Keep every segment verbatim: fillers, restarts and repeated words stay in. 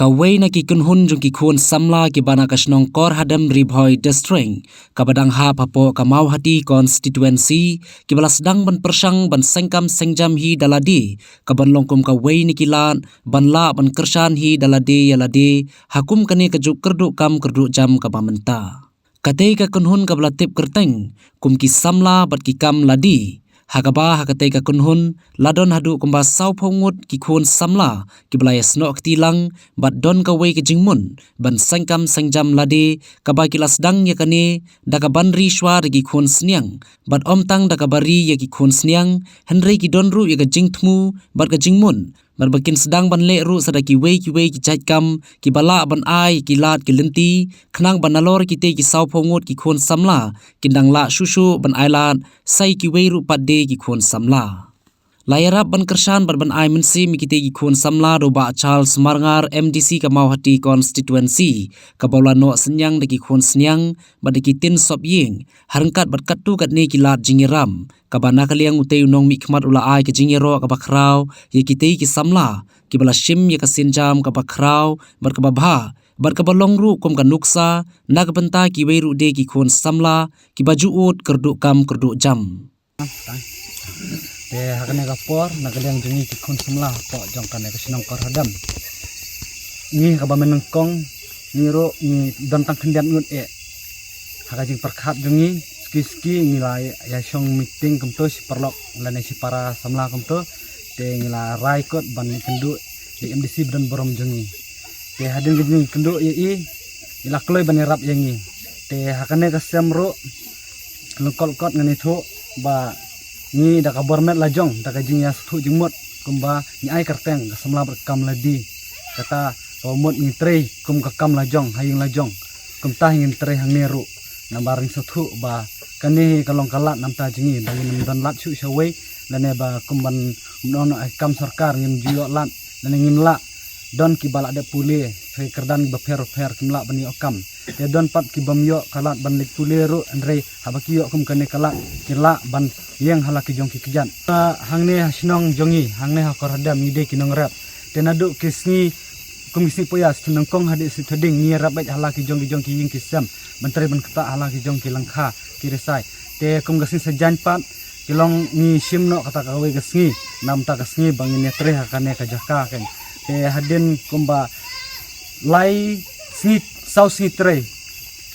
Kawei na ki kynhun jong ki khun samla kiba na ka shnong Kor Hadem, Ri Bhoi District, kaba dang hap hapoh ka Mawhati Constituency, kiba la sdang ban pyrshang ban sengkam sengjam hi da lade, kaban long kum kawei na ki lad ban lah ban kyrshan hi da lade ïa lade ha kum kane ka juk kyrduh kam kyrduh jam kaba mynta. Katei ka kynhun kaba la tip kyrteng kum ki samla bad ki kam lade, ha kaba ha katei ka kynhun la don haduh kumba sawphew ngut ki khun samla kiba la ïasnoh kti lang, bad don kawei ka jingmut ban sengkam sengjam lade, kaba ki la sdang ïa kane da kaban ri shuwa da ki khun sniang, bad ym tang da kaba ri ïa ki khun sniang, hynrei ki don ruh ïa ka jingthmu bad ka jingmut, bad ba kin sdang ban leh ruh sa da kiwei kiwei ki jait kam kiba lah ban ai ki lad ki lynti, khnang ba nalor kitei ki sawphew ngut ki khun samla kin dang lah shuh shuh ban ai lad sa ïa kiwei ruh pat de ki khun samla. La ïarap ban kyrshan bad ban ai mynsiem ïa kitei ki khun samla da u Bah Charles Marngar, M D C ka Mawhati Constituency, kaba u la noh synñiang da ki khun sniang bad da ki tin sop ïing, ha ryngkat bad katto katne ki lad jingïarap, kaba na ka liang utei u nongmihkhmat u la ai ka jingïaroh kaba khraw ïa kitei ki samla kiba la shim ïa ka sienjam kaba khraw bad kaba bha, bad kaba long ruh kum ka nuksa na ka bynta kiwei ruh de ki khun samla kiba ju ud kyrduh kam kyrduh jam. Te ha kane ka por, na ka liang jong ngi ki khun samla hapoh jong kane ka shnong Kor Hadem, ngi ha kaba mynnyngkong, ngi ruh ngi don tang khyndiat ngut eh. Ha ka jingpyrkhat jong ngi, suki suki ngi la ïa shong meeting kumto shi paralok lane shi para samla kumto. Te ngi la rai kut ban ïakynduh ïa i M D C ba don burom jong ngi. Te hadien ka jingkynduh ïa i, i la kloi ban ïarap ïa ngi. Te ha kane ka sem ruh, lyngkot lyngkot ngan ïathuh ba ngi da ka bor met la jong, da ka jingïasngewthuh jingmut, kumba ngi ai kyrteng ka samla bad ka kam lade. Kata kaba mut ngi trei kum ka kam la jong ha ïing la jong, kumta hi ngin trei hangne ruh. Namar ngi sngewthuh ba kane hi ka long ka lad namar jong ngi, ba ngin ym don lad shuh shawei, lane ba kumban ym don, eh, kam sorkar ngim ju ïoh lad, lane ngim lah don kiba la dep pule, sa ki kyrdan kiba pher pher kim lah ban ïoh kam. Te don pat kibym ïoh ka lad ban leit pule ruh, hynrei haba ki ïoh kum kane ka lad, ki lah ban ïeng ha la ki jong ki kjat. Ah, hangne ha shnong jong ngi, hangne ha Kor Hadem ngi dei ki nongrep. Te naduh ki sngi, kum ki sngi poh ïa, sngi nyngkong hadien sngi thading ngi ïarap beit ha la ki jong ki jong ki ïing ki sem, ban trei ban ktah ha la ki jong ki lyngkha, ki risai. Te kum ka sngi saitjaiñ pat, ki long ngi shim noh kata kawei ka sngi, namar kata ka sngi ba ngin ïatrei ha kane ka jaka kan. Te hadien kumba lai sngi, saw sngi trei,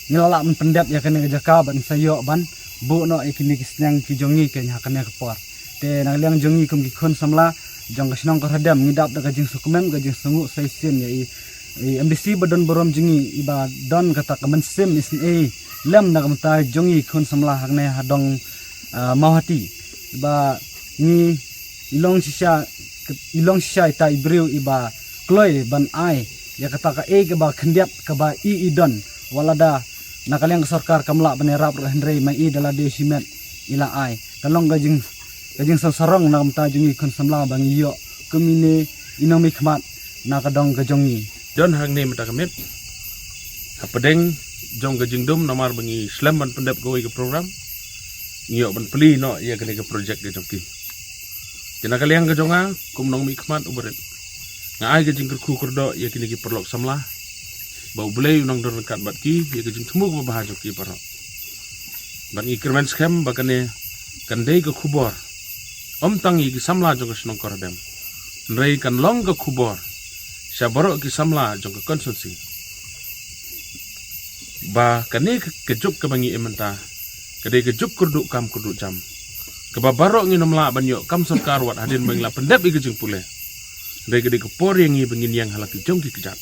ngi la lah ban pyndep ïa kane ka jaka bad ngi sa ïoh ban buh noh ïa kine ki sniang ki jong ngi kan ha kane ka por. Te na ka liang jong ngi kum ki khun samla jong ka shnong Kor Hadem, ngi dap da ka jingsngewkmen, ka jingsngew sa shisien ïa i, i M D C ba don burom jong ngi, iba don kata ka mynsiem isynei lem na ka bynta jong ngi khun samla hangne ha dong, ah, Mawhati. Iba ngi, i long shisha, i long shisha ita i briew iba kloi ban ai ïa kata kaei kaba khyndiat kaba i i don, wat lada na ka liang ka sorkar kam lah ban ïarap ruh, hynrei ma i da lade shimet i la ai. Ka long ka jing, ka jingsngewsarong na ka bynta jong ngi khun samla ba ngi ïoh kum ine i nongmihkhmat na ka dong ka jong ngi. Don hangne mynta ka miet, hapdeng jong ka jingdum namar ba ngi slem ban pyndep kawei ka program, ngi ïoh ban plie noh ïa kane ka projek ka jong ki. Te na ka liang ka jong nga kum nongmihkhmat uba rit, nga ai ka jingkyrkhu kyrdoh ïa kine ki paralok samla, ba U Blei un nang don ryngkat bad ki ïa ka jingthmu kaba bha jong ki baroh. Bad ngi kyrmen skhem ba kane kan dei ka khubor ym tang ïa ki samla jong ka shnong Kor Hadem, hynrei kan long ka khubor sha baroh ki samla jong ka constituency, ba kane ka, ka juk kaba ngi im mynta ka dei ka juk kyrduh kam kyrduh jam, kaba baroh ngin ym lah ban ïoh kam sorkar wat hadien ba ngi la pyndep ïa ka jingpule. Hynrei ka dei ka por ïa ngi ba ngin ïeng ha la ki jong ki kjat.